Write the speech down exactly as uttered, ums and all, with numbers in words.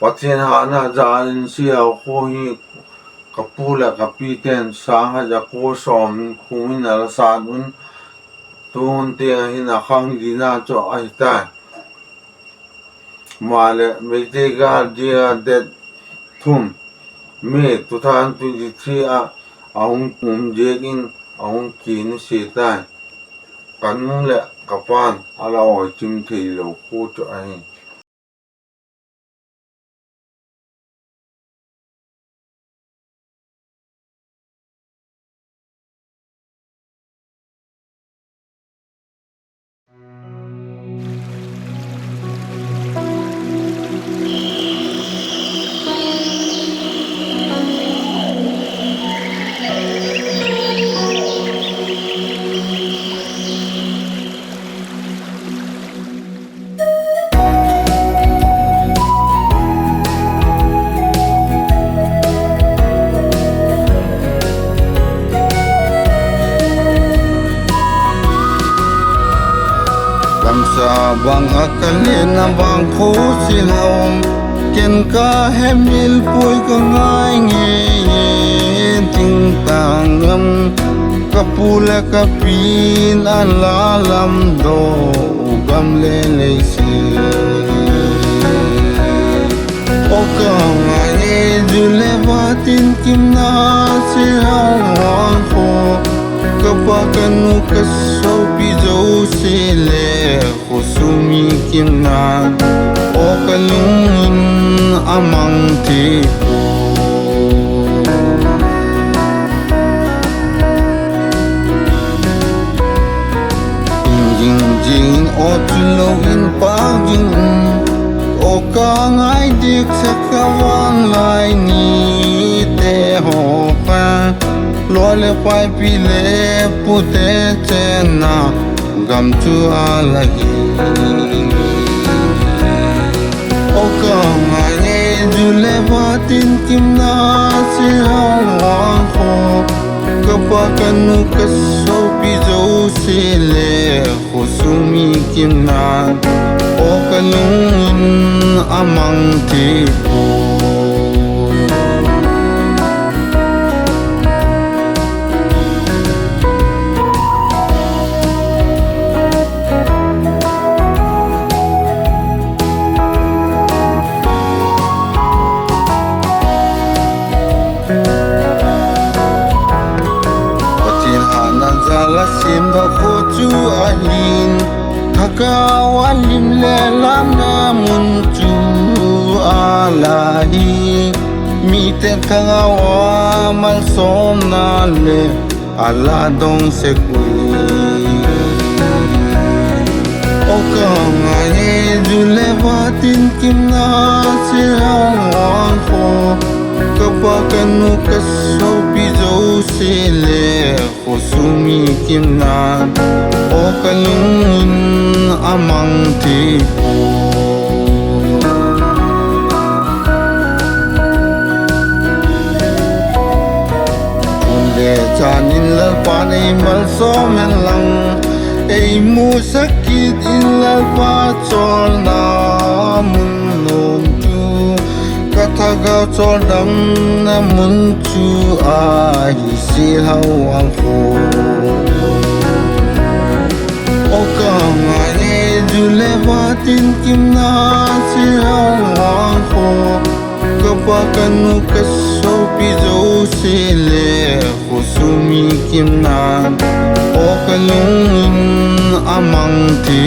Pathian hatna jal in Siau khua hi ka pu leh ka pite'n sâng khat za kua sawm kum in a la sat un, tu hun tiang ah hin a khang lina chu ahi tai. Maleh Meitei gâl dia date thum May two thousand twenty-three ah a hung um ziak in a hung kinusia tai. Ka nu leh ka pa'n a la awi chim theilo khua chu ahi. Gamsa bang ah ka lena bang khu si lam, ken ka hemil puai ka ngai ngei in thingtâng gam, ka pu leh ka pi'n a la lamdaw gam le lei si. Aw ka ngai e, zu le va tin kimna si hang hang khu, ka pa ka nu ka sopi zosia le khawsung mi kimna, aw ka lung in a mang ti. Hing ging zing in aw chu lo in pâk zing, aw ka ngai dik sak ka vang lai nite haw kha, lawi leh paipi le pute chenna gam chu a la hi. Aw ka ngai e, zu le va tin kimna si hang hang khu, ka pa ka nu ka sopi zosia le khawsung mi kimna, aw ka lung in a mang ti. Pathian hatna jal a siamdaw khua chu ahi'n, thagau a lim le lamna mun chu a la hi, mite thagau a malsawmna le a la dong sek ui. Aw ka ngai e, zu le va tin kimna si hang hang khu, ka pa ka nu ka sopi zosia le khawsung mi kimna, aw ka lung in a mang ti. Hun le chan in Lalpa'n ei malsawm hen lang, ei musak kit in Lalpa chawlna mun nuam chu, ka thagau chawldamna mun chu ahi si hang hang khu. Aw ka ngai e, zu le va tin kimna si hang hang khu, ka pa ka nu ka sopi zosia le khawsung mi kimna, aw ka lung in a mang ti.